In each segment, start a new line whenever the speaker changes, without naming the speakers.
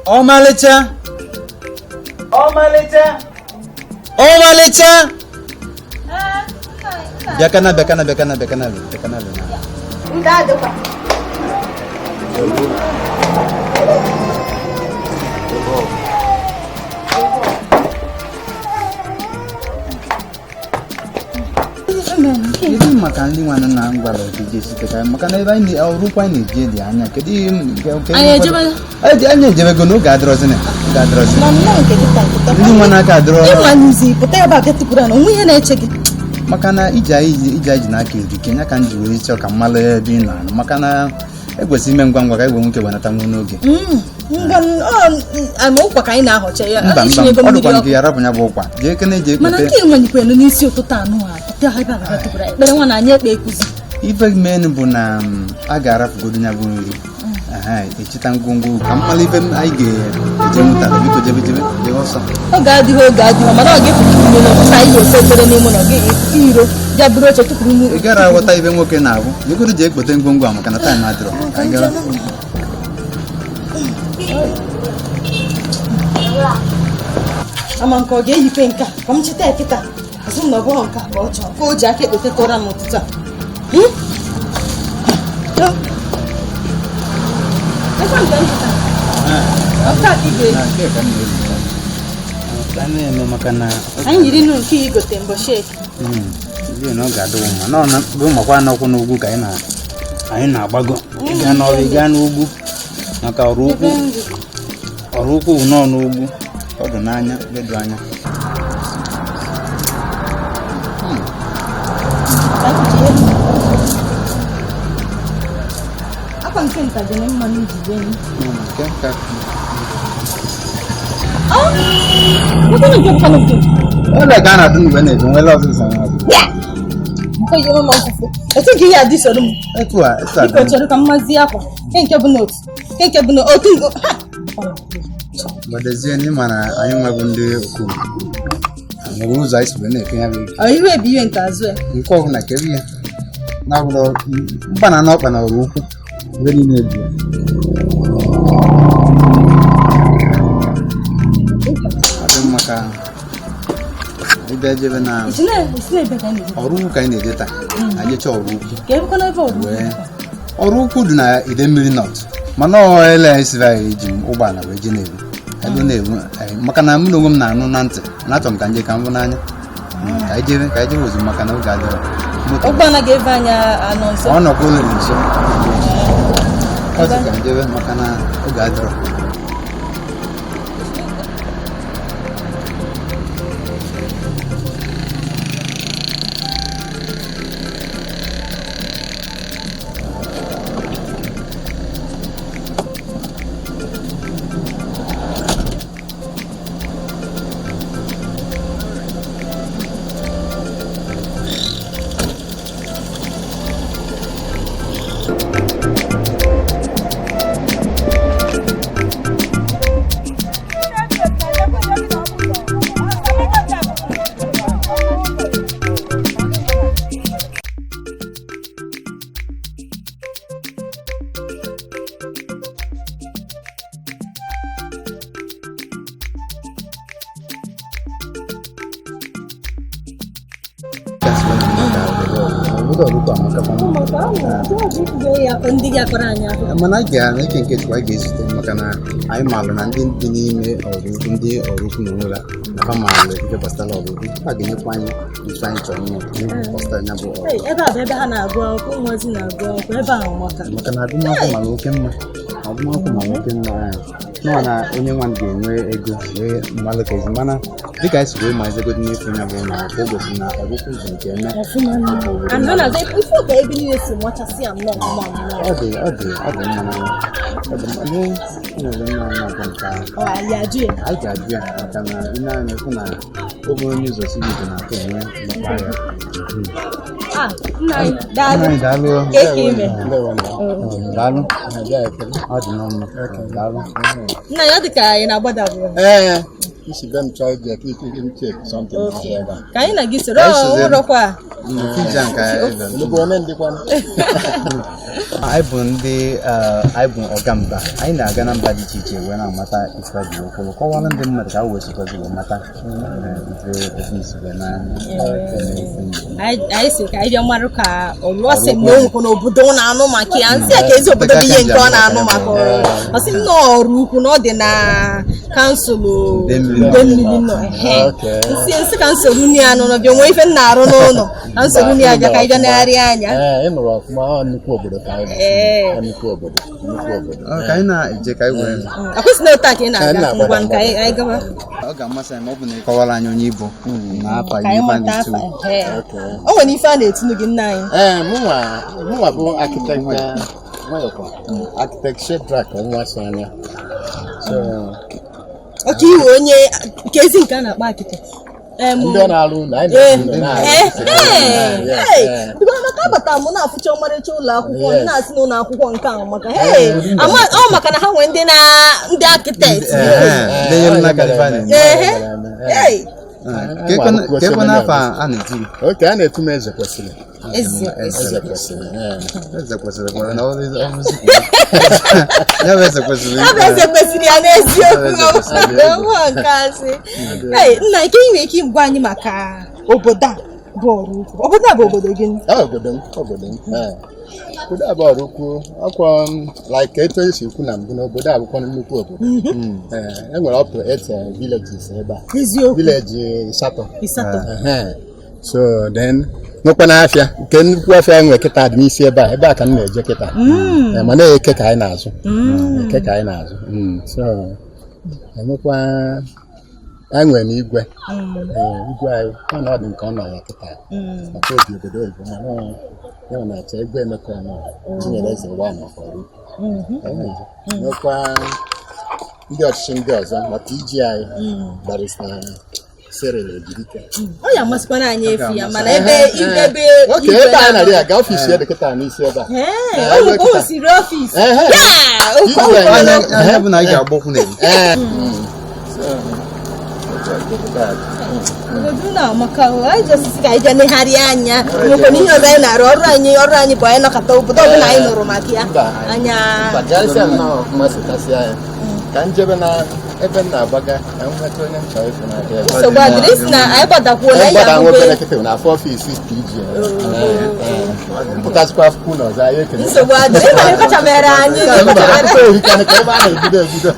Ọmalịcha, ọmalịcha, ọmalịcha, bịakana, bịakana, bịakana, bịakana, bịakana, bịakana.
Udo adịkwa.
Kedu maka ndị nwanne na ngwara ojije site maka na ebe anyị ọrụ ụkwụ anyị na-eje dị anya? Kedu ihe
Anyị ejebe?
Anyị ejebego n'oge adịrọzịnị, oge adịrọzịnị.
Ma nnọọ nke gị taa pụta.
Ndị nwa n'aka adịrọ.
Ịnwanyụzi pụta ebe a bịa tụpụrụ ya na onwe ihe na-eche gị.
Maka na ije anyị ije anyị ji n'aka erike ya ka m ji wee chọọ ka m malụ ebe ị na-anọ, maka na ekwesịrị ime ngwa ngwa ka anyị wee nwoke wenata nwa n'oge.
Ngwa, ama ụkwa ka anyị na-ahọcha ya.
Mba, mba.
Etinyego
Ọ
mmiri
dịkwa
ọkụ.
nke ya rapụ ya bụ ụkwa, jee kene, jee
Mana
kpete.
nke ịnwanyikwenu n'isi ụtụtụ anụ a pụta ebe a bịa tụpụrụ ya ekpere nwa na anyị ekpe ekuzi.
Ife menu bụ na a ga-arapụgodo ya bụ nri. Aha, echita ngwongwo ka mmalụ ife anyị ga-eje nwụtara. Biko, jebe, jebe, jebe ọsọ.
Oge adịghị, oge adịghị, mana ọ ga-epụta ime n'ụlọ anyị ga-esi ekpere n'ime ụlọ gị iro ya bụrụ oche tụpụrụ ime.
Ị gara aghọta ife nwoke na-abụ. Jegodo jee kpote ngwongwo a, maka na time adịrọ. Ka anyị gawa.
Ama nke ọ ga-eyikwe nke a ka m cheta ya kịta azụ m na ọ bụghị nke a ka ọ chọrọ ka o ji aka ekpe teta ụra n'ụtụtụ a. Hmm? Yo. Ekwe nke m cheta. Ọ nke a ka ị ga-eyi.
Na nke ka m na-eyi. Ka a na-eme maka na
Anyị yiri nụ nke igote mbọchị eke.
Ndị na ọ ga-adịwo mma nọ na bụ makwa n'ọkwụ n'ugwu ka anyị na-agbago. Ị gaa n'ọrụ, ị gaa n'ugwu maka ọrụ ukwu.
Ebe nri.
Ọrụ ukwu bụ nọ n'ugwu, ọ dị n'anya ebe dị anya.
Ka anyị jee. Akwa nke nta dị na mma n'ijide m.
Nke nka.
Nwoke nke bụkwa nke.
Ụlọ ka a na-atụ mgbe na-eji nwere ọsịsa nwa.
Nke yi ọma mfufu. Etu nke ihe adị soro m.
Etu a, etu a.
Biko chere ka m mazie akwa. Nke nke bụ n'otu. Nke nke bụ n'otu. Ha!
Gbadezie n'ịma na anyị nwebụ ndị oku nwere ụzọ anyị si wee na-eke ya bụ ike.
Ọ ihu ebi ihe nke azụ ya.
Nke ọbụla kere ihe na-abụrụ mkpa na n'ọkpa na ọrụ ukwu ebe niile dị ya. Ọ dị mma ka ịbịa jebe na
Isi na isi na ebe ka anyị na-eje.
Ọrụ ukwu ka anyị na-eje taa. Anyị jechaa ọrụ ukwu.
Ka ebekwa n'ebe ọrụ ukwu.
Wee ọrụ ukwu dị na Idemmiri North, mana ọ ele anyị siri anyị eji m ụgbọala wee je na-ewu ebe na-ewu anyị, maka na mụ na onwe m na-anụ na ntị na achọrọ m ka nje ka m bụ n'anya. Ka anyị jebe, ka anyị jebe ozugbo, maka na oge adịrọ. Moto
Ụgbọala ga-ebe anyị anọ nso.
Ọ nọkwa ụlọ nso. Ọ sị ka m jebe maka na oge adịrọ. Obodo ọrụ ukwu amakakwa mma.
Ndị gị akọrọ anyị akụkọ.
Mana anyị ga na ike nke Chukwu, anyị ga-ezute, maka na anyị maalụ na ndị dị n'ime ọrụ ukwu, ndị ọrụ ukwu na onwe ha na ha maalụ ife gbasara ọrụ ukwu. Ha ga-enyekwa anyị ife anyị chọrọ ịnụ n'ihe gbasara ya bụ ọrụ.
Hey, ebe a bụ ebe ha na-agụ akwụkwọ, ụmụazị na-agụ akwụkwọ ebe ahụ maka
Maka na agụmakwụkwọ mara oke mma, agụmakwụkwọ mara oke mma. Anyị nọ na onye nwa ga-enwe ego wee mmalụ ka ezi, mana dịka anyị si wee mazigodi n'efu ya bụ na o gosiri na ọgụgụ ụzọ nke eme
ọfụma. And ọ na-aza ife ka ebe niile si machasị ya nnọọ nnọọ nnọọ.
Ọ dị mma n'anya, ọ dị mma ọ nwere mma na-abụ nke ahụ.
Ọ anyị ajụ ya.
Anyị ga-ajụ ya, maka na ị na-anya fụ na ọ bụ onye ụzọ siri ike na-atụ onwe mkpa ya.
Ah, nna anyị, daalụ.
Nna anyị, daalụ.
Ka eke ime.
Daalụ, ọ dị n'ọnụ, daalụ.
Nna ya, ọ dị ka anyị na-agbada bụ.
Ee, isi be m chọọ ije ka ike m check something
Okay.
n'ahịa ebe a.
Ka anyị na gị soro.
Ka anyị sozie.
Ụrọkwa.
Ofu ije a nke anyị bịara.
Nnukwu one ndị kwanụ.
Anyị bụ ndị anyị bụ ọga mba. Anyị na-aga na mba dị iche iche wee na-amata ife dị okwu, kọwara ndị mmadụ ka ha wee sikwazi wee mata ife ofu isi wee na
Anyị si ka anyị bịa marụ ka ọlụ. Ọ sị m na o nwekwa n'obodo ọ na-anụ maka ya. Nsị a ka ezi obodo bụ ihe nke ọ na-anụ maka ọrụ. Ọ sị m na ọrụ ukwu na ọ dị na council
Idemmili.
Idemmili nọ. Ehe.
Okay.
Nsị ka nsogbu nne ya nọ bịa nwee ife m na-arụ n'ụlọ ka nsogbu nne ya bịa ka anyị bịa negharịa anya.
Ee, ị nụrụ ọfụma. Ọ nnukwu obodo ka anyị bụ.
Ee.
Ọ nnukwu obodo, nnukwu obodo.
Ka anyị na-eje ka anyị wee
Akwụsị na otu a ka ị
Anyị
na-aga.
na-agbada.
Ngwa, ka anyị gawa.
Ọ ga-amasị anyị ma ọ bụ na ị kọwara anyị onye ibu na afa
Ka anyị
ife a
mata
na-etu.
afa. Ehe.
Okay.
O nwere ife a na-etinu gị, nna anyị.
Ee, mụnwa bụ architect, nwayọkwa, architect Shedrack Nwaso anya. So
Oke iwe onye nke ezi nke a na-akpọ akịtị.
Ndị ọ na-arụ ụlọ anyị
Ee,
na-arụ ụlọ na-arụ
ee,
osisi.
ee,
Yes,
ee.
ee.
Biko, maka abatara m na-afụcha ọmarịcha ụlọ akwụkwọ.
Yes.
Na-asị na ụlọ akwụkwọ nke ahụ maka hey, ọ maka na ha nwee ndị na ndị architect.
Ee, ndị nyere n'aka ife a na-eme.
Ehe. Hey.
Ka ekwe n'afọ a na-etu gị.
Oke, a na-etu m Eze Kwesịrị.
Eze.
Eze Kwesịrị, ee.
Eze Kwesịrị kwere na ya bụ Eze Kwesịrị.
Ya bụ Eze Kwesịrị ya n'eziokwu.
Eze Kwesịrị.
Ọ nke asị. Hey, nna, nke ị nwere ike ịgwa anyị maka obodo a bụ ọrụ ukwu, obodo a bụ obodo gị?
Ọ obodo m, obodo m. Ee. Obodo a bụ ọrụ ukwu. Ọkwa m, like etu esi ekwu na mbụ, na obodo a bụkwa nnukwu obodo. Ee, e nwere up to eight villages ebe a.
Eziokwu.
Village 8.
8.
Ehe. So then nwekwa n'afịa nke nnukwu afịa anyị nwere kịta dị n'isi ebe a, ebe a ka m na-eje kịta. Ee, mana eke ka anyị na-azụ, eke ka anyị na-azụ. So enwekwa anyị nwere n'igwe. Ee, igwe anyị ọ na ọ dị nke ọ nọ ya kịta maka obi obodo oyibo, mana ya ọ na-achọ Igwe Emeka ọnụ tinyere eze wa na ọkọrọ. Nwekwa ndị ọchịchị ndị ọzọ maka iji anyị, Barrister Cyril Ejirike.
Ọ ya amasịkwana anyị efu ya, mana ebe ebe
Oke ebe anyị na-arị aga, ọfisi ya dị kịta n'isi ebe a.
Ee, o nwekwa o siri ọfisi
Ehe.
ya.
Igwe.
Anya bụ na anyị ga-agbakwu na
Ee.
Obodo na amaka o. Anyị ji osisi ka anyị bịa negharịa anya. Nwekwana ihe ọzọ anyị na-arụ. Ọrụ anyị bụ anyị nọkọta obodo ọbụla anyị nụrụ maka ya
Mba.
anya.
Mba, garịsịa nnọọ ọfụma, setasịa ya ka m jebe na ebe m na-agbaga ka m nweta onye m chọrọ ịfụ n'aka ebe.
Nsogbu adịrị isi na anyị gbadakwuo na anyị
Gbada nwa obere
ga-ahụkwe.
kịta na afọ ọfisi PG. Mpụtasịkwa akwụkwọ na ọzọ anyị ekele.
Nsogbu adịrị ịma na ịkacha mere anyị
Mba,
ịkacha mere.
akụkọ erika ka ebe a na-ebido ebido.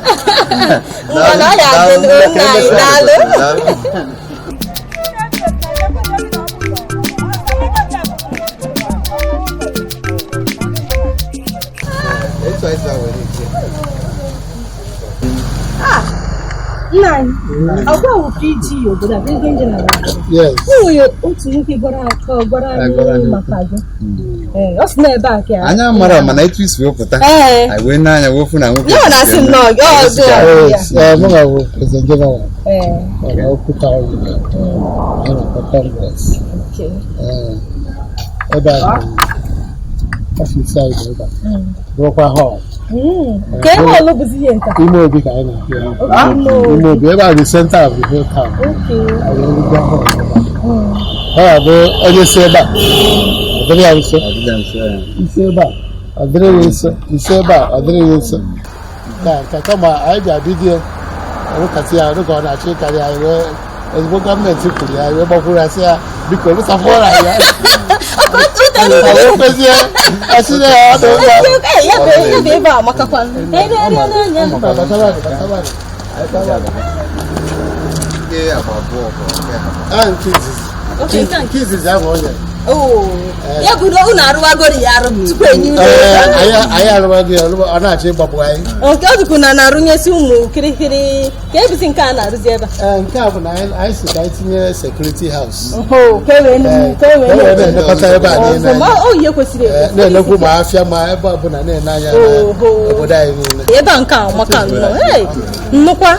Ngwa na ọ ya adị nna anyị, daalụ.
Daalụ. Etu anyị si were eje.
Nna anyị, ọgwa wụ PG obodo a, President General.
Yes.
O nwere otu nwoke gwara aka gwara
Gwara
anyị
anyị
maka gị. Ee, ọ sị na ebe a ka
Anyị amara, mana etu isi wee pụta,
Ee.
anyị wee n'anya wee fụ na nwoke
Ya na-asị nnọọ gị ọzọ ya.
Ee, mụ bụ President General
Ee,
ọra okwu town anyị na-akpọ Congress.
okay.
Ee, ebe a bụ ọfisi anyị dị ebe a, bụrụkwa hall.
Ka ebe ọlụ bụzi ihe nka.
Ime obi ka anyị na-akpọ ya.
Okay, ime obi.
Ime obi ebe a bụ center of the whole town.
Okay.
Anyị erugbo hall ebe a. Ọ ga-abụ onye si ebe a ọ dịrị ya nso, isi ebe a ọ dịrị ya nso, isi ebe a ọ dịrị ya nso. Nke a nke kama anyị bịa bido rụkasị ya dịka ọ na-achọ ịkarị anyị, wee ozugbo gọọmenti kwuru ya, wee gbakwuru ya sị ya biko rụsapụrụ anyị ya. Ọ wee kwezie, asị na ya ọ dị mma.
Ee, ya bụ ebe a amakakwa. Ebe n'anya.
Mba, bataba, bataba, bataba.
Nke agba abụọ ka nke ha.
Ah, nke izizi.
Okay, nke a
Nke izizi ahụ o nyere.
Oh, ya bụ na unu arụwagoro ya arụ tupu enye unu.
Ee, anyị arụwaghị ya, ọ na-achọ ịgbapụ anyị.
Nke ọ dịkwa na na-arụnyesi ụmụ kirikiri ka ebizi nke a na-arụzi ebe a.
Ee, nke a bụ na anyị si ka anyị tinye security house.
Oho, ka e wee
Ee,
ka e wee
ka e wee na-elekọta ebe a niile.
Ọfụma, o ihe kwesịrị
Ee,
ekwesị.
na-elekwu ma afịa ma ebe ọbụla, na-ene anya na
Oho.
obodo anyị niile.
Ebe a nke a amaka nnọọ. Hey, nnukwa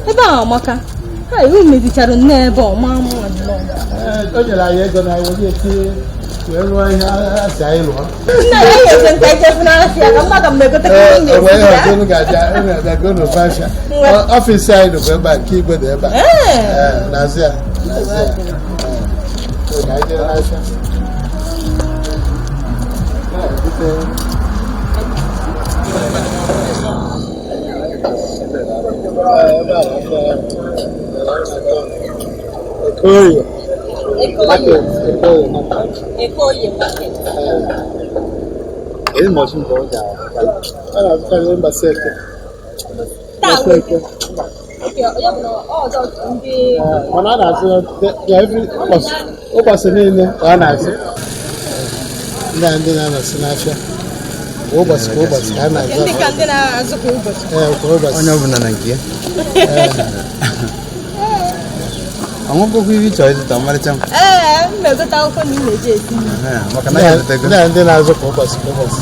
ebe a amaka. Hey, unu mezichara nnọọ ebe ọ maa mma nnọọ.
Ee, o nyere anyị ego na anyị were etinye wee rụọ ihe a sị anyị rụọ.
Nna ya ga-eje nta ijefu n'afịa ka mmadụ m na-egote ka
Ee,
unu
o nwere ihe
na-esi
ọzọ
ya.
unu ga-abịa, unu ga-abịa go n'ofe afịa.
Nwe.
Ọfịs anyị nọkwa ebe a, nke igwe dị ebe a.
Ee.
Ee, n'azụ ya, n'azụ ya. Ee. Ka anyị jee n'afịa. Ekoye. Market. Ekoye market.
Ekoye market.
Ezi mbọchị nke ọ ga
A na-azụkarị mbọsị eke.
Taa
Mbọsị eke.
Okay, ya bụ na ọ ọzọ ndị
Mana a na-azụ ya every ụbọchị, ụbọchị niile ka a na-azụ. Ndị a ndị na-anọsị n'afịa. Kwa ụbọchị kwa ụbọchị ka a na-azụ
ndị ka
afịa.
ndị na-azụ kwa ụbọchị.
Ee, kwa ụbọchị.
Onye ọbụla na nke ya. Ọṅụgụgụ ibe ị chọrọ ịzụta, ọmarịcha m.
Ee, m na-egote akwụkwọ na ị na-eji esi nri.
Ehe, maka na
Ndị
ya
a
ezutego.
ndị a ndị na-azụ kwa ụbọchị kwa ụbọchị.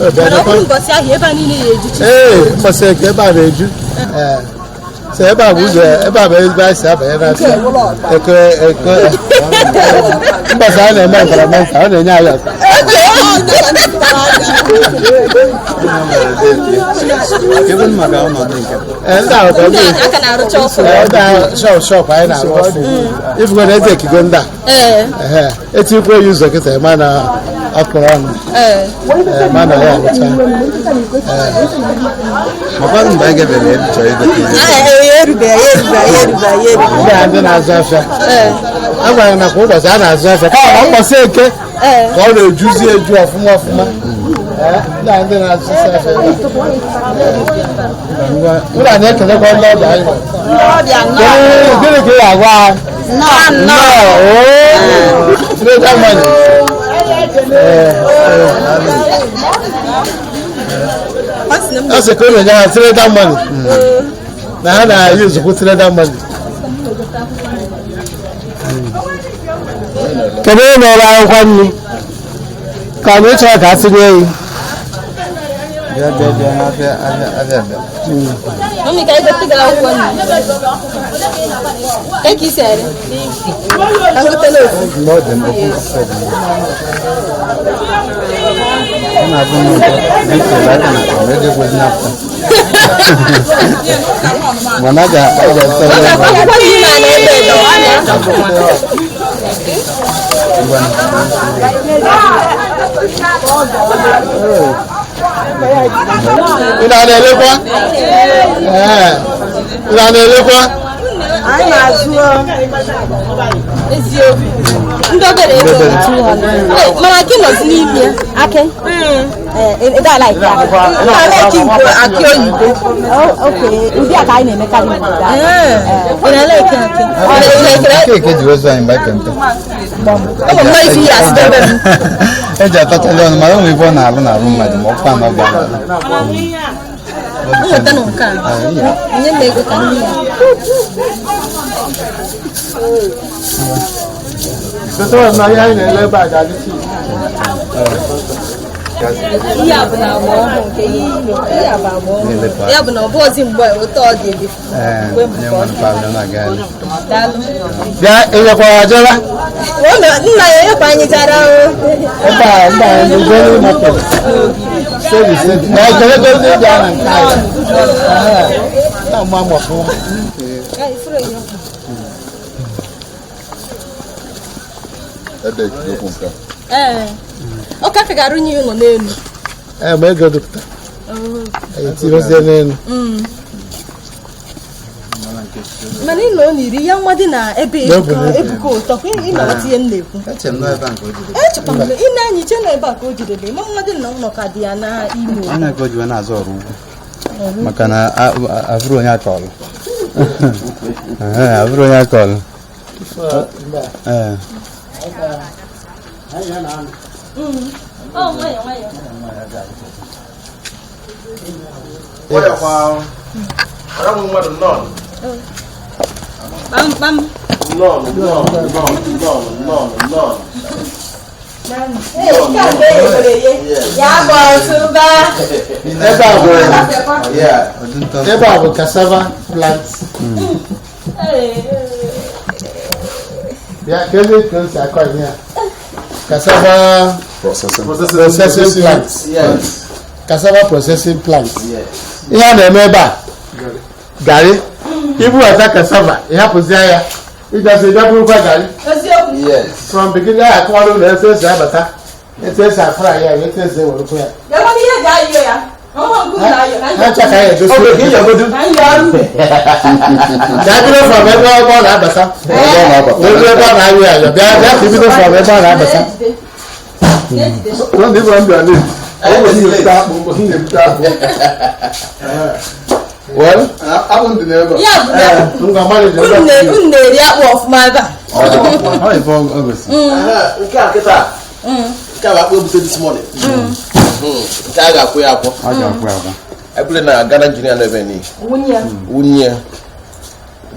Ọ bịa
Mana ọ
dọkwa-
bụrụ ụbọchị ahụ, ebe a niile ya ejuchi.
Ee, mbọsị eke ebe a na-eju. Ee. So ebe a bụ ụzọ, ebe a bụ ebe anyị si abanye n'afịa. Eke eke mbọsị a na-eme environmental, ọ na-enye anyị ọka.
Kedu maka ọnọdụ nke
Ee, ndị ahụ ka
Ndị
ndị
a aka na-arụcha ọfụ.
Ee, ndị ahụ shop shop anyị na-arụ ọfụ. Ifugo na eze ekigo ndị a.
Ee,
Ehe, etikwa ya ụzọ kịta ma na ọkụrụ ọnụ.
ee.
Ee, ma na ya arụcha.
Makwa mgbe anyị gabere ebe ị chọrọ igote ihe.
Ee, ya erubeghị, ya erubeghị, ya erubeghị, ya erubeghị.
Ndị a ndị na-azụ afịa.
Ee,
A gwara na kwa ụbọchị a na-azụ afịa, kama na mbọsị eke
ee.
ka ọ na-ejuzi eju ọfụma ọfụma. Ee, ndị a ndị na-azụsi afịa ebe a. Ụlọ a na-ekelekwa ndị ọbịa anyị nọ.
Ọbịa nnọọ.
Ee, gịnị ka ị ga-agwa ha?
Nnọọ, nnọọ.
Oo. Trader money. Ee,
Ọ sị na m
ọ sị ka unu nye ha trader money. Na ha na-ayuzukwu trader money. Kedu onye na-ere akwụkwọ nri? Ka anyị chọrọ ka a tinye eyi.
Bịa bịa bịa n'afịa afịa afịa bịa.
Mami, ka anyị gote gị akwụkwọ nri. Ka ka isi ere? Ka m gotela ofu.
Mgbe ọ dị m okwu ọsọ dị m. Ọ na-abụ m ụtọ na echere aka na akpa ma ego ekwezi napụta. Mana a ga-azụtara ya
Maka akwụkwọ nri ma na-ebe edo.
Ngwa.
Ị na-elekwa? Ee. Ị na-elekwa?
Anyị na-azụ eziokwu. Ndị obere ego 200. Ee, mana akị nọzi n'ime ya.
Akị? Ee, ị da like akị?
M na-alike nke akị oyibo.
Oh, okay. Ụdị a ka anyị na-emekarị n'obodo anyị.
Ee, ị na-alike akị? Ọ na-elekere
Keeki eji wezu anyị mgbe anyị pe mpe.
Ụmụ mmadụ isi ya asị debe m.
Eji atachali ọnụ, mana o nwere ife ọ na-alụ na-arụ mmadụ ma ọ kwa na ọ ga-alụ.
M nweta na nke a. Nye m ego ka m nye ya.
Gotere m na ihe anyị na-ele ebe a ga-adị cheap.
Ihe a bụ na agba ọhụụ nke ihe ime. Ihe a bụ agba ọhụụ. Ya bụ na ọ bụ ozi mgbe ụtọ ọ dị ebe.
Ee,
Mgbe mbụ
onye
ka ọ
nwe
dị.
palọ na-agagharị.
Daalụ.
Bịa, ịnyekwara jela?
Ọ nna ya enyekwa anyị jara o.
Ebe a, ndị a, ndị Golden Market. Steady, steady. Na ekele Golden bịa na nke anyị. Ehe. Na-ama ama ọfụma.
Ee, ifuru ya.
Ede ekwu nke a.
Ee. Ọka ka ga-arụnye ya ụlọ n'elu.
Ee, ma ego dụpụta. Etirozie n'elu.
Mana ịnọ ọ n'iri ya nwa dị na ebe
N'obu n'obu.
ebuka ụtọ kwa ị na-aghọta ihe m na-ekwu.
Eche m nọ ebe a nke o jidere.
Echekwa m ị na-anya iche na ebe a ka o jidebe ma nwa dị na ụlọ ka dị ya n'ime.
Onye ka o ji wee na-azụ ọrụ ugwu maka na abụrụ onye aka ọlụ. Ehe, abụrụ onye aka ọlụ. Ee.
Ọ nwayọ nwayọ.
Nwayọkwa. Ọra bụ mmadụ nnọọ.
Kpamkpam.
Nnọọ, nnọọ, nnọọ, nnọọ, nnọọ, nnọọ.
Ee, nke a bụ eghere eghe. Ya bụ ọtụba.
Ebe a bụ
Ọdụ ntọ.
ebe a bụ cassava plant. Bịa, ka ebe ka o si akọ ihe a. Cassava
Processing.
processing plant.
Yes.
Cassava processing plant.
Yes.
Ihe a na-eme ebe a, garị, ibubata cassava, ịhapụzie ya. Ịbịazi bịa bụrụkwa garị.
Eziokwu.
Yes.
From beginning a akọwara ụlọ etu esi abata, etu esi afra ya, etu esi ewerekwa ya.
Bịakwana ihe ga-ayọ ya. Ọnwa nke unu ayọ ka
Ha ncha ka anyị egosi.
Oge ka ịyọgodu.
Ka anyị yọọ ube.
Ka anyị bido from ebe ọ na-abata.
Ebe ọ na-abata.
Wee ruo ebe ọ na-ayọ ayọ. Bịa bịa ka ibido from ebe ọ na-abata.
Na-ejide.
Ndị bụrụ mbịa late.
Anyị
Anyị
nwere
na-ebute akpụ, mbọsị na-ebute akpụ.
Well,
Akpụ ndị na-ebe a.
Ya bụ na
Ngwa mmadụ
unu unu na-eri akpụ ọfụma ebe a.
Ọ ife ọ gosi.
Nke a kịta. Nke a bụ akpụ ebute this morning. Nke a ga-akwụ ya akwọ.
Ọ ga-akwụ akwụ.
Ebule na Ghana engineer nọ ebe ni.
Nwunye ya.
Wunye.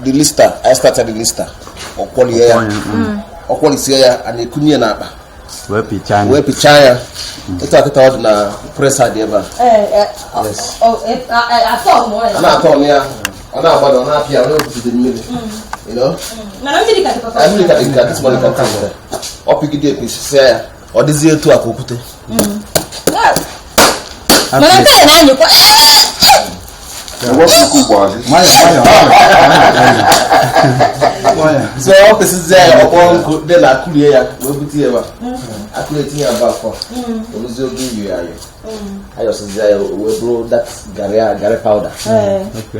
The lister, I started the lister. Ọkwọlie ya. Ọkwọlisie ya, a na-ekunye ya n'akpa.
Wee pichaa
Wee
ya.
pichaa ya. Etu a kịta ọ dị na presa dị ebe a.
Ee,
Yes.
atọ mụọ
Ọ
ya.
na-atọ ọnụ ya, ọ na-agbada, ọ na-apịa, ọ na-ebute mmiri. You know?
Mana mmiri ka dịkwa.
Ka mmiri ka dị ka this morning ka ka nwere. Ọ pigide episisia ya, ọ dịzie etu a ka okwute.
Mana nke a na-anyịkwa.
Nwayọ nwayọ nwayọ.
So ọ pịsịzie ya, ọ kpọọ nkụ dị na akụrie ya wee bute ya ebe a. Akụrie etinye ya ebe afọ. Oruzie oge iyo ya ayọ. Ayọsịzie ya wee bụrụ that garị garị powder.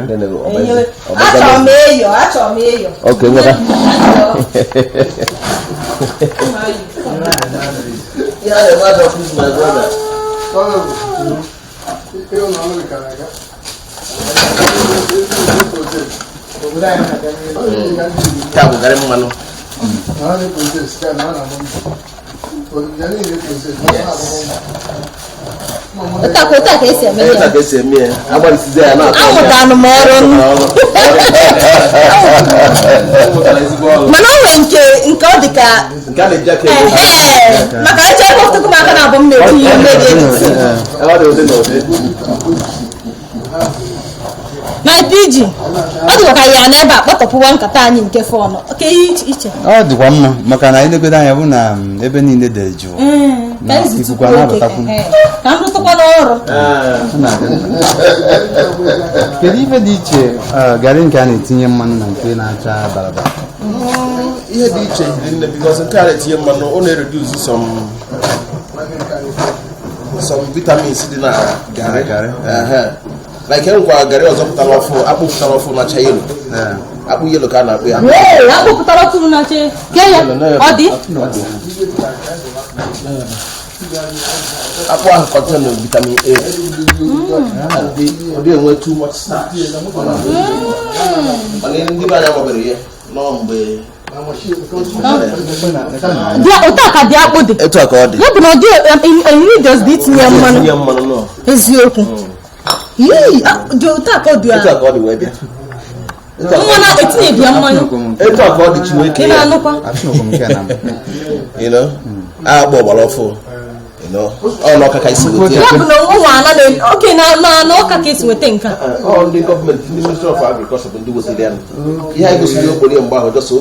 Then ọ
Enyewe.
ọbezi-
Achọrọ m ịyọ, achọrọ m ịyọ.
Okay, ngwaba. Ihe a na-eme adọ please my brother.
Ịhụ na ọnụ ka na-aga.
Obodo anyị na-aga n'ihu.
Nke a bụ garị mmanụ.
Na ọ na-eprocess, ya na ọ na-agba mbọ. Ogige niile process, na ọ na-agba mbọ.
Ụta ka esi eme
Etu a
ya.
ka esi eme ya. Agbalịsizie ya na-atọ ọnụ ya.
Amụtanụ m ọrụ m.
Amụtara ezigbo ọrụ.
Mana o nwere nke nke ọ dị ka
Nke a na-eji aka ego.
ehe maka eche ebe ọtụtụ m aka na-abụ m na-etinye ihe mmeri etiti.
Ebe ọ dị ụdị na ụdị.
Na PG, ọ dịkwa ka ya n'ebe a kpọtọpụwa nkata anyị nke fọnụ. Oke ihe iche iche.
Ọ dịkwa mma maka na elegodo anya bụ na ebe niile dị jụụ.
Ka anyị
Ikuku
zitụkwa
a
oke.
na-abatakwu.
Ehe. Ka m rụtụkwa n'ọrụ.
Ọ na-adị mkpa. Kedu ife dị iche garị nke a na-etinye mmanụ na nke na-acha barabara?
Ihe dị iche dị nne because nke a na-etinye mmanụ ọ na-ereduce some vitamins dị na garị.
Garị.
Ehe. Like enwekwa garị ọzọ pụtara ọfụ, akpụ pụtara ọfụ na-acha yelo. Akpụ yelo ka a na-akpụ ya.
Ee, akpụpụtara ọkụ na-acha kee ya. Ọ dị?
Akpụ ahụ contain vitamin A. And ọ dị enwe too much starch. Mana ndị be anyị amabere ya nọ mgbe
Dị ụta ka dị akpụ dị.
etu a ka ọ dị.
Ya bụ na ọ dị ingredients dị itinye mmanụ.
Tinye mmanụ nọ.
Eziokwu. Yii, dị ụta ka ọ dị
Etu a ka ọ dị wee bịa. Etu a ka ọ
Mmanụ etinyeghị ya mmanụ.
dị- etu a ka ọ dị Chineke
Ị
ya.
na-anụkwa?
Afụnụkwa m nke a na mbụ.
You know? Akpụ ọgbara ọfụ. You know? Ọ n'ọka ka isi weta
Ya
ya.
bụ na ụmụ ana na oke na na na ọka ka esi nweta nke a.
Ọ ndị gọọmenti, ndị Ministry of Agriculture bụ ndị wetara ya. Ihe anyị gosiri okporo ya mgbe ahụ just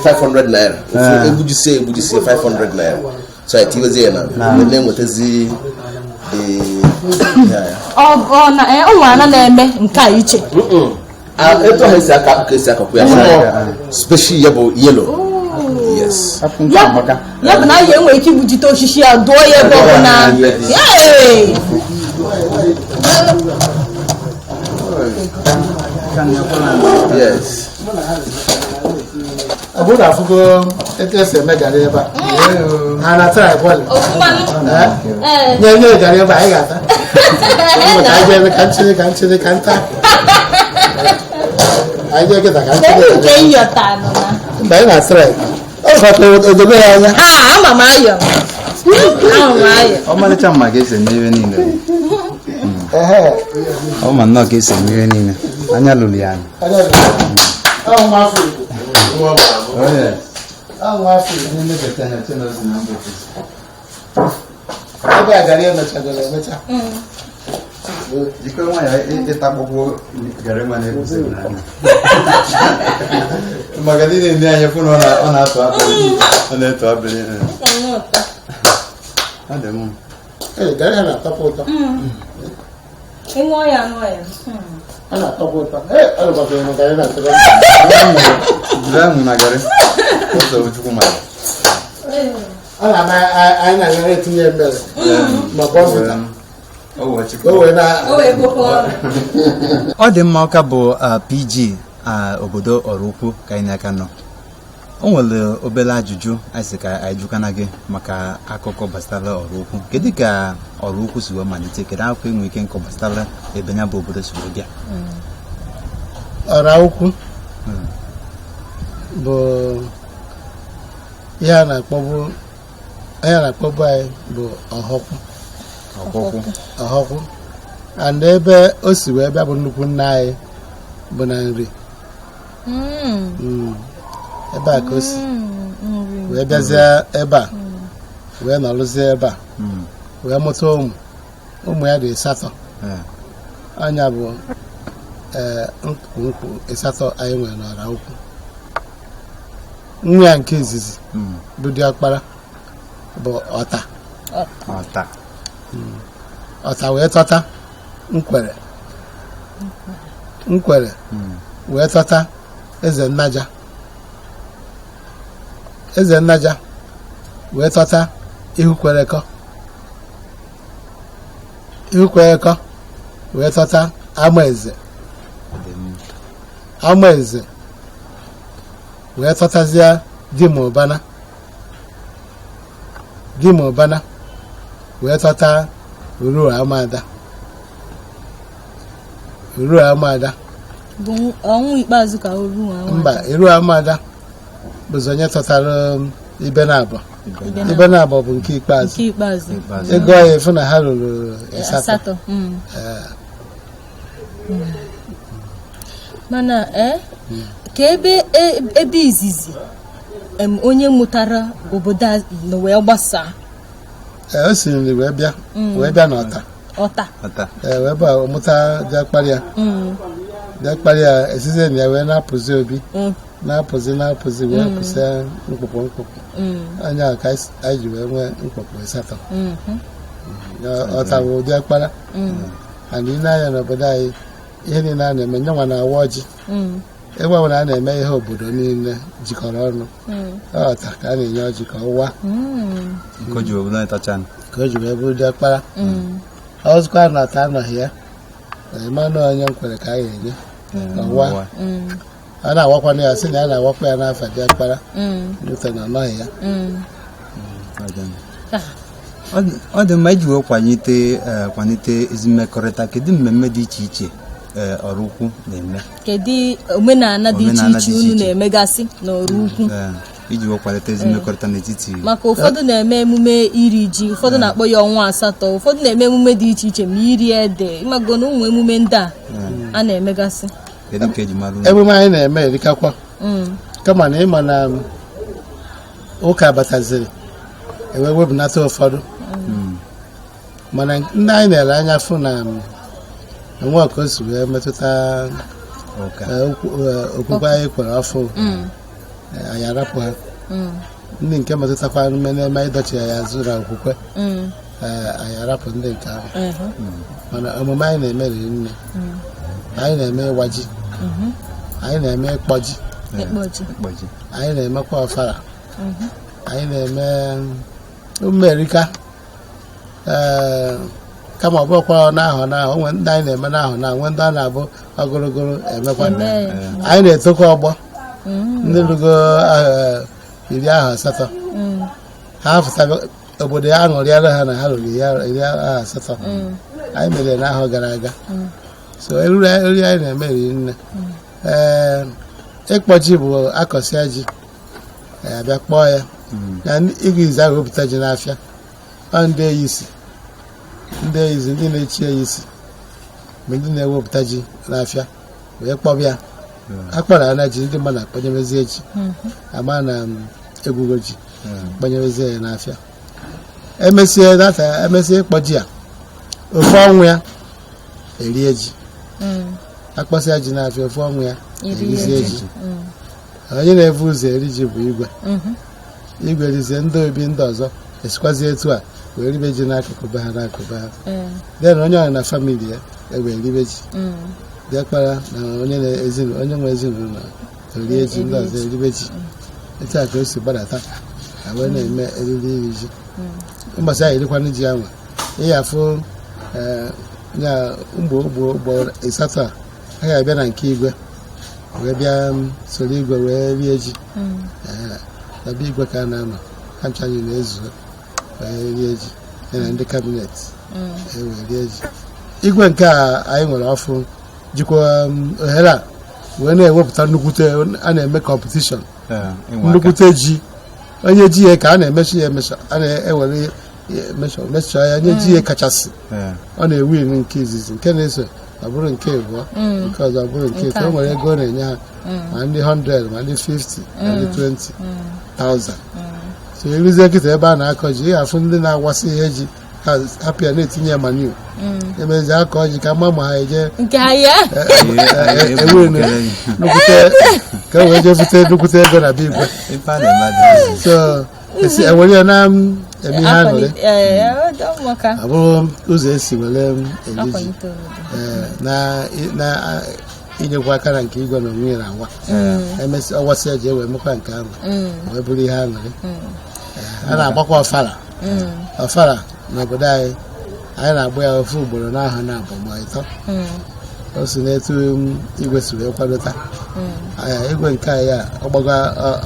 500 naira. Ofu egbujisie egbujisie 500 naira. So anyị tinyezie ya na na-enwetazi the ya.
Ọ ọ na ụmụ ana na-eme nke a iche.
Etu ahụ esi aka akpụ ka esi akọkwa ya. Species ya bụ yellow. Yes.
Afụ nke amaka.
Ya bụ na anyị enwere ike igbujite osisi ya dụọ ya ebe ọ bụ na. Yee!
Yes.
Ọ bụrụ na afụgo etu esi eme garị ebe a. Ha na-ata ya bọọlụ.
Mmanụ. Ee.
Nye nye garị ebe a, anyị ga-ata. Ka anyị jee ka nchịrị ka nchịrị ka nta. Anyị jee kịta ka
Kedu
nchịrị.
nke ịyọta nọ na?
Mgbe anyị na-asịrị anyị, ọ fọtara edobe ya anya.
Ah, ama m ayọ. Ama m ayọ.
Ọmalịcha mma ka esi eme ihe niile.
Ehe.
Ọ ma nnọọ ka esi eme ihe niile. Anya lụrụ ya anya.
Ọ nwa afọ Igbo.
Oh, yes.
Ọ nwa afọ Igbo.
Onye nlebata anya che na o si na mba ofesi.
Ebe a garị emechagoro emecha.
Jikọrọ nwayọọ ịta akpụkpọ garị nwa na-ekwusịrị n'anya. Maka ndị na-ene anya fụ na ọ na-atụ abịrị. Ọ na-eto abịrị. Ọ dị mma.
Ee, garị ha na-atọpụ ụtọ.
Ị ṅụọ ya ṅụọ ya.
A na-atọkwa ụtọ. Ee, ọ dịkwazịrị m garị na-atọkwa.
Jiri ahụ na garị. Ọsọ bụ Chukwu mara.
Ọ na-ama anyị na-agara etinye mmiri ma bọvịta
Ọ wụ Chukwu.
ka o wee na
O wee kpokọ ọrụ.
Ọ dị mma. Ọka bụ PG obodo Oraukwu ka anyị n'aka nọ. O nwere obere ajụjụ anyị sị ka anyị jụkana gị maka akụkọ gbasara Oraukwu. Kedu ka Oraukwu si wee malite? Kedu akụkọ enwe ike nkọ gbasara ebe ya bụ obodo si wee bịa?
Oraukwu bụ ihe a na-akpọbu, ihe a na-akpọbu anyị bụ Ọhọkwụ.
Ọkwụkwụ.
Ọhọkwụ, and ebe o si wee bịa bụ nnukwu nna anyị bụ na Nri. Ebe a ka o si wee bịazie ebe a, wee nọrụzie ebe a, wee mụta ụmụ. Ụmụ ya dị 8. Anya bụ ee nkwụ nkwụ 8 anyị nwere n'Oraukwu. Nwa ya nke izizi bụ diọkpara bụ Ọta.
Ọta.
Ọta wee tọta Nkwere. Nkwere wee tọta Eze Nnaja. Eze Nnaja wee tọta Ihukwerekọ. Ihukwerekọ wee tọta Amaeze. Amaeze wee tọtazie Dimụbana. Dimụbana wee tọta Uru Amada. Uru Amada.
Bụ ọnwụ ikpeazụ ka o ruo ahụ.
Mba, Iru Amada bụzi onye tọtara ibe na abụọ. Ibe na abụọ bụ nke ikpeazụ.
Nke ikpeazụ.
Ikpeazụ.
Ego ya efu na ha ruru 8.
8. Mana ka ebe ebe izizi onye mụtara obodo a nọ wee gbasaa?
Ee, o si Nri wee bịa, wee bịa n'Ọta.
Ọta.
Ọta.
Ee, wee bịa mụta diọkpara ya. Diọkpara ya esizie na ya wee na-apụzi obi, na-apụzi, na-apụzi, wee pụsịa mkpụkpụ mkpụkpụ. Anya ka anyị ji wee nwee mkpụkpụ 8. Ọta bụ diọkpara. And ị na-anya n'obodo anyị, ihe niile a na-eme, nyanwa na-awa ọjị. Ebe ọ bụla a na-eme ihe obodo niile jikọrọ ọnụ, Ọta ka a na-enye ọjị ka ọ waa.
Nke o ji obodo anyị tacha.
Ka o ji wee bụrụ diọkpara. Ọzọkwa na Ọta anọghị ya, ịmanụ onye Nkwere ka a ga-enye ka ọ waa. A na-awakwana ya, sị na a na-awakwa ya n'afa diọkpara Newton na anọghị ya.
Ọ dị mma. Iji wee kwalite ezi mmekọrịta, kedu mmemme dị iche iche Oraukwu na-eme?
Kedu omenala dị iche
Omenala
iche
dị
unu
iche iche.
na-emegasị n'Oraukwu?
Iji wee kwalite ezi mmekọrịta n'etiti
Maka ụfọdụ na-eme emume iri ji, ụfọdụ na-akpọ ya ọnwa 8, ụfọdụ na-eme emume dị iche iche, ma iri ede, ịmago na ụmụ emume ndị a a na-emegasị.
Kedu nke eji mara unu?
Emume anyị na-eme erikakwa, kama na ịma na ụka bataziri ewee webunata ụfọdụ, mana ndị anyị na-ele anya fụ na enwe ka o si wee metụta
Ụka.
Okwukwe anyị kwere ọfụ, anyị arapụ ha. Ndị nke metụtakwa na-eme ịdọchi ya azụ na okwukwe, anyị arapụ ndị nke ahụ. Mana omume anyị na-eme riri nne. Anyị na-eme ịwa ji, anyị na-eme ịkpọ ji.
Ịkpọ ji.
Ịkpọ ji.
Anyị na-emekwa ọfara. Anyị na-eme mmerika. Ee, kama ọ bụrụkwa n'ahọ n'ahọ, onwe ndị anyị na-eme n'ahọ n'ahọ, nwe ndị a na-abụ ogologolo emekwa.
Eme.
Anyị na-etokwa ọgbọ ndị rugo 80 ha fụtago obodo ya aṅụrịara ha na ha ruru 80. Anyị mere n'ahọ gara aga. So eriri eriri anyị na-eme riri nne. Ee, ịkpọ ji bụ akọsịa ji, abịa kpọọ ya na ịga izu ahụ wepụta ji n'afịa. Ọ ndị eyisi, ndị eyisi, ndị na-echi eyisi bụ ndị na-ewepụta ji n'afịa wee kpọbịa ya. Akpọrọ ana ji, ndị mmadụ akpọnyerezie ji, ama na egwugo ji, kpọnyerezie ya n'afịa. Emesie data, emesie ịkpọ ji a, ofu ọnwụ ya erie ji. Akpọsịa ji n'afịa, ofu ọnwụ ya erizie ji. Onye na-ebu ụzọ eri ji bụ igwe. Igwe rizie, ndị obi ndị ọzọ esikwazie etu a wee ribe ji n'akụkụ be ha, n'akụkụ be ha. Then onye ọrụ na family ya ewee ribe ji. Diọkpara na onye na-ezinụlọ, onye nwe ezinụlọ erie ji, ndị ọzọ eribe ji. Etu a ka o si gbadata, a wee na-eme eriri iri ji. Mbọsị ahụ erikwanụ ji ahụ, ị afụ ya mgbe ugbo ịsatọ a, ha ga-abịa na nke igwe wee bịa soro igwe wee rie ji. Na be igwe ka a na-anọ, ha ncha anyị na-ezu wee rie ji, ya na ndị cabinet wee rie ji. Igwe nke a anyị nwere ọfụ jikwa ohere a wee na-ewepụta nnukwute a na-eme competition, nnukwute ji. Onye ji ya ka a na-emechi ya emecha, a na-ewere mecha ya, onye ji ya kachasị ọ na-ewin nke izizi, nke na-eso ọ bụrụ nke abụọ, nke ọzọ ọ bụrụ nke ịtọ. O nwere ego ọ na-enye ha, ma ndị 100, ma ndị 50, ma ndị 20,000. So eruzie kịta ebe a na-akọ ji, ị ga-afụ ndị na-awasị ihe ji, ha hapụ ya na-etinye ya manure, emezi akọ ji ka mma ma ha eje
nke ahịa
ewin nnukwute, ka e wee jee bute nnukwute ego na be igwe. So esi ewere ya na eme ihe aṅụrị. Ọ bụrụ ụzọ esi were eri ji na inyekwa aka na nke igwe na onwe ya na-awa, emesịa ọwasịa ji ewee mekwa nke ahụ wee bụrụ ihe aṅụrị. A na-agbakwa ọfala. Ọfala n'obodo anyị, anyị na-agba ya ofu ugboro n'aha na abụ ma ịtọ. O si n'etu igwe si wee kwadota. Igwe nke anyị a ọgbago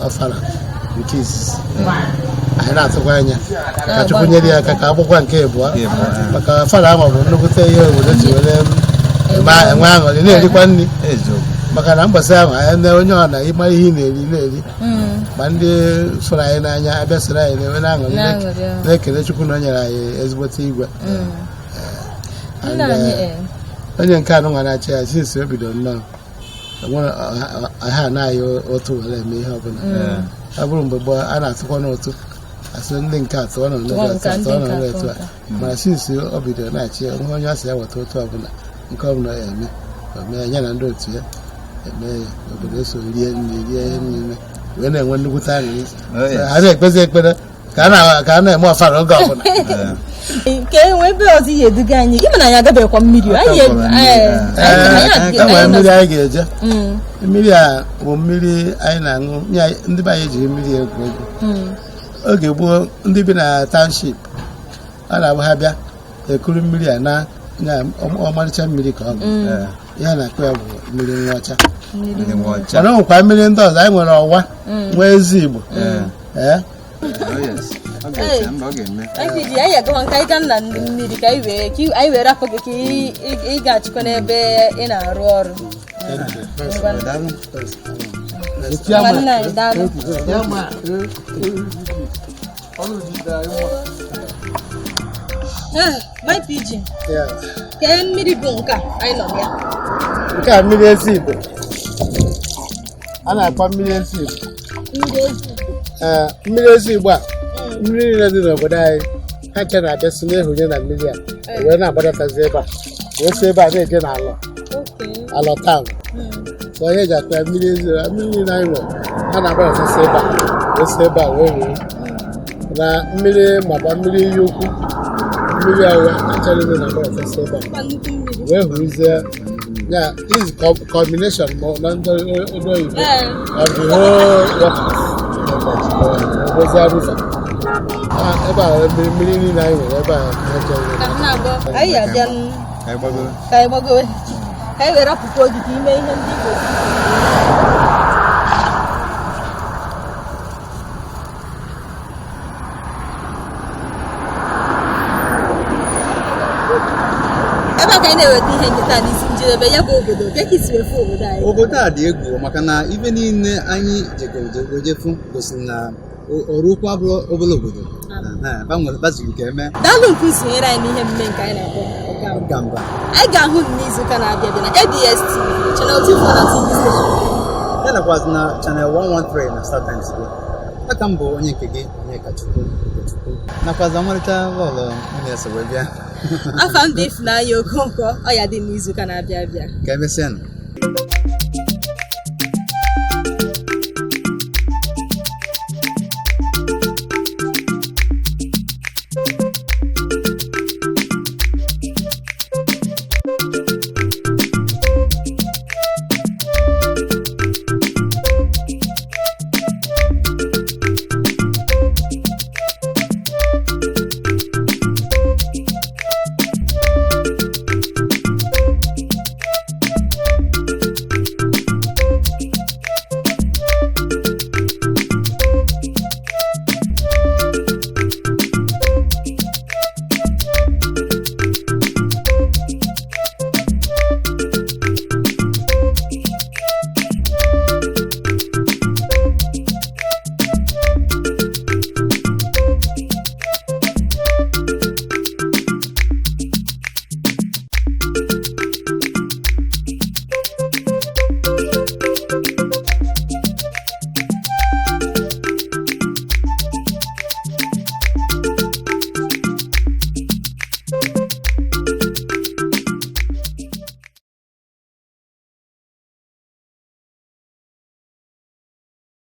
ọfala nke izizi, anyị na-atụkwa anya ka Chukwu nyere ya aka ka agbakwa nke abụọ, maka ọfala ahụ bụ nnukwute ihe obodo ji were enwe aṅụrị, na-erikwa nri, maka na mbọsị ahụ anyị na onye ọ na ịmara ihe ị na-eri na-eri, ma ndị fụrụ anyị n'anya abịasịrị anyị na-enwe na-aṅụrị, na-ekele Chukwu na o nyere anyị ezigbote igwe. Onye nke anụ nwa na-achị ya sinsi o bido nnọọ, ha anaghị ụtụ were eme ihe ọbụla. Ọ bụrụ mgbe gboo, a na-atụkwa n'ụtụ, asị ndị nke a tụọ n'ụtụ, tụọ n'ụtụ a, mana sinsi o bidoro na-achị ya, nwa onye asị ya weta ụtụ ọbụla, nke ọbụla ya eme ome ya na ndị otu ya eme ya, obodo eso rie nri, rie ihe niile, wee na-enwe nnukwute aṅụrị. Ha na-ekpezi ekpere ka a na-eme ọfara oge ọbụla.
Nke enwe ebe ọzọ ihe eduga anyị, ịma na anyị agabekwa mmiri.
Enwere mmiri anyị ga-eje. Mmiri a bụ mmiri anyị na-aṅụ. Ndị be anyị ejiri mmiri egwu egwu oge gboo. Ndị bi na township, ọ na-abụ ha bịa ekuru mmiri a na ọmarịcha mmiri ka ọ bụ ihe a na-akpọ ya bụ mmiri nwa ọcha. Mana ọ nwekwa mmiri ndị ọzọ anyị nwere, ọwa nwee ezi Igbo. Ee,
anyị agawa nke anyị gaa na mmiri ka anyị were afọ gị ka ị ga-achịkwa n'ebe ị na-arụ ọrụ. Nwanne anyị, daalụ. My PG, kee mmiri bụ nke a anyị nọ ya?
Nke a mmiri ezi Igbo, a na-akpọ mmiri ezi Igbo. Ee, mmiri ezi Igbo a, mmiri niile dị n'obodo anyị, ha nche na-abịa si n'ehunye na mmiri a wee na-agbadatazi ebe a, wee si ebe a na-eje n'alọ alọ taụn. So ihe eji akpa ya mmiri ezi, mmiri niile anyị nwere, ha na-agbadatasị ebe a, wee si ebe a wee wee na mmiri makwa mmiri iyi ukwu, mmiri ọwa, ha nche niile na-agbadatasị ebe a wee hụrụzie ya. This combination na ndị oyibo of the whole waters Gozie river. Ebe a mmiri niile anyị nwere ebe a.
Anyị abịa ka anyị gbagowe, ka anyị were apụkwa ogige ime ihe ndị Igbo. Ebe a ka anyị na-eweta ihe nkịta n'isi njedebe ya bụ obodo. Ka isi wefu obodo anyị?
Obodo a dị egwu, maka na ibe niile anyị jegoro jefu gosiri na ọrụ ukwu abụrụ obere obodo bazuru ka eme.
Daalụ nke usonyere anyị n'ihe mmemme nke anyị na-akpọ Ọkamba. Anyị ga-ahụ n'izuụka na-abịa abịa na ABS TV Channel 24 na TV station,
ya nakwazi na Channel 113 na StarTimes gị. Aka m bụ onye nke gị, onye Kachukwu Okechukwu, nakwazi ọmarịcha lọlọ nwunye eso wee bịa.
Afa m dị Ifunanya Okonkwo. Ọ ya dị n'izuụka na-abịa abịa.
Ka emesịa nụ.